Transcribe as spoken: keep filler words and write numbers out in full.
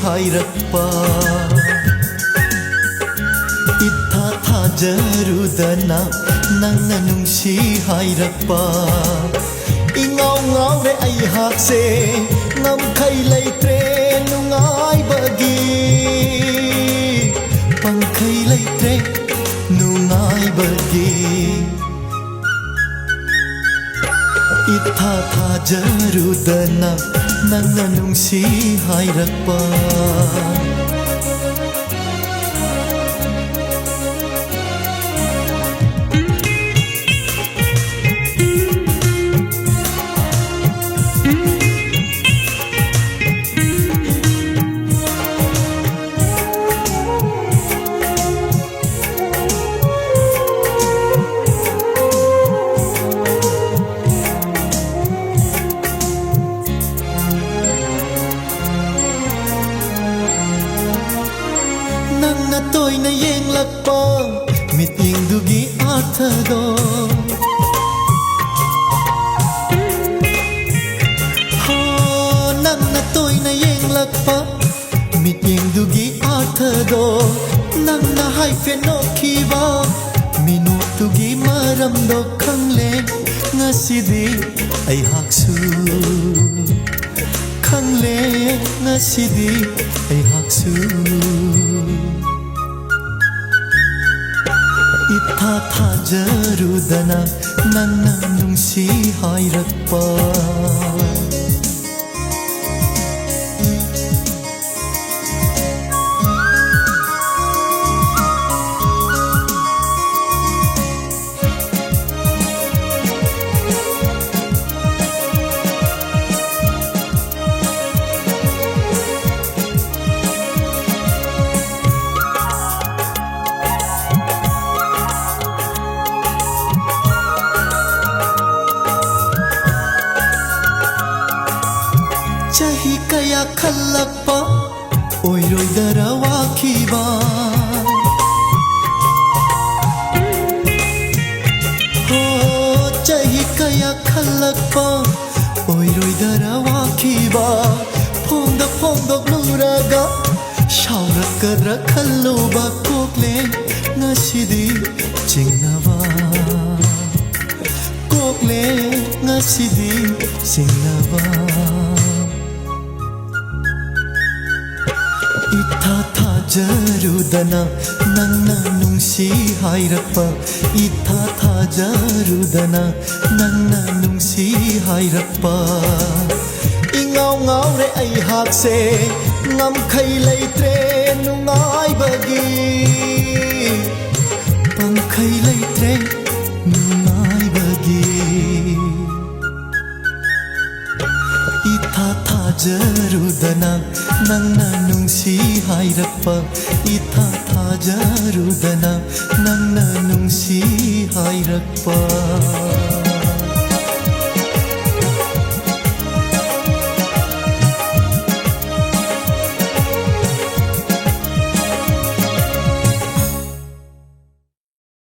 ꯍꯥꯏꯔꯛꯄ, ꯏꯊꯥ ꯊꯥꯖꯔꯨꯗꯅ ꯅꯪꯅ ꯅꯨꯡꯁꯤ ꯍꯥꯏꯔꯛꯄ꯫ ꯏꯉꯥꯎ ꯉꯥꯎꯔꯦ ꯑꯩꯍꯥꯛꯁꯦ, ꯉꯝꯈꯩ ꯂꯩꯇ꯭ꯔꯦ ꯅꯨꯡꯉꯥꯏꯕꯒꯤ, ꯄꯪꯈꯩ ꯂꯩꯇ꯭ꯔꯦ ꯅꯨꯡꯉꯥꯏꯕꯒꯤ꯫ ꯏꯊꯥ ꯊꯥꯖꯔꯨꯗꯅ ꯅꯪꯅ ꯅꯨꯡꯁꯤ ꯍꯥꯏꯔꯛꯄ꯫ ꯅꯪꯅ ꯇꯣꯏꯅ ꯌꯦꯡꯂꯛꯄ ꯃꯤꯠꯌꯦꯡꯗꯨꯒꯤ ꯑꯥꯔꯊꯗꯣ꯫ ꯍꯣ, ꯅꯪꯅ ꯇꯣꯏꯅ ꯌꯦꯡꯂꯛꯄ ꯃꯤꯠꯌꯦꯡꯗꯨꯒꯤ ꯑꯥꯔꯊꯗꯣ꯫ ꯅꯪꯅ ꯍꯥꯏꯐꯦꯠ ꯅꯣꯛꯈꯤꯕ ꯃꯤꯅꯣꯛꯇꯨꯒꯤ ꯃꯔꯝꯗꯣ ꯈꯪꯂꯦ ꯉꯁꯤꯗꯤ ꯑꯩꯍꯥꯛꯁꯨ꯫ ꯈꯪꯂꯦ ꯉꯁꯤꯗꯤ ꯑꯩꯍꯥꯛꯁꯨ꯫ ꯏꯊꯥ ꯊꯥꯖꯔꯨꯗꯅ ꯅꯪꯅ ꯅꯨꯡꯁꯤ ꯍꯥꯏꯔꯛꯄ꯫ ꯆꯍꯤ ꯀꯌꯥ ꯈꯜꯂꯛꯄ ꯑꯣꯏꯔꯣꯏꯗꯔ ꯋꯥꯈꯤꯕ꯫ ꯍꯣ, ꯆꯍꯤ ꯀꯌꯥ ꯈꯜꯂꯛꯄ ꯑꯣꯏꯔꯣꯏꯗꯔ ꯋꯥꯈꯤꯕ꯫ ꯐꯣꯡꯗ ꯐꯣꯡ ꯍꯣꯡꯗꯣꯛꯂꯨꯔꯒ ꯁꯥꯎꯔꯛꯀꯗ꯭ꯔꯥ ꯈꯜꯂꯨꯕ ꯀꯣꯛꯂꯦ ꯉꯁꯤꯗꯤ ꯆꯤꯡꯅꯕ꯫ ꯀꯣꯛꯂꯦ ꯉꯁꯤꯗꯤ ꯆꯤꯡꯅꯕ꯫ ꯏꯊꯥ ꯊꯥꯖꯔꯨꯗꯅ ꯅꯪꯅ ꯅꯨꯡꯁꯤ ꯍꯥꯏꯔꯛꯄ, ꯏꯊꯥ ꯊꯥꯖꯔꯨꯗꯅ ꯅꯪꯅ ꯅꯨꯡꯁꯤ ꯍꯥꯏꯔꯛꯄ꯫ ꯏꯉꯥꯎ ꯉꯥꯎꯔꯦ ꯑꯩꯍꯥꯛꯁꯦ, ꯉꯝꯈꯩ ꯂꯩꯇ꯭ꯔꯦ ꯅꯨꯡꯉꯥꯏꯕꯒꯤ, ꯄꯪꯈꯩ ꯂꯩꯇ꯭ꯔꯦ ꯅꯨꯡꯉꯥꯏꯕꯒꯤ꯫ ꯏꯊꯥ ꯊꯥꯖꯔꯨꯗꯅ ꯅꯪꯅ ꯅꯨꯡꯁꯤ ꯍꯥꯏꯔꯛꯄ, ꯏꯊꯥ ꯊꯥꯖꯔꯨꯗꯅ ꯅꯪꯅ ꯅꯨꯡꯁꯤ ꯍꯥꯏꯔꯛꯄ꯫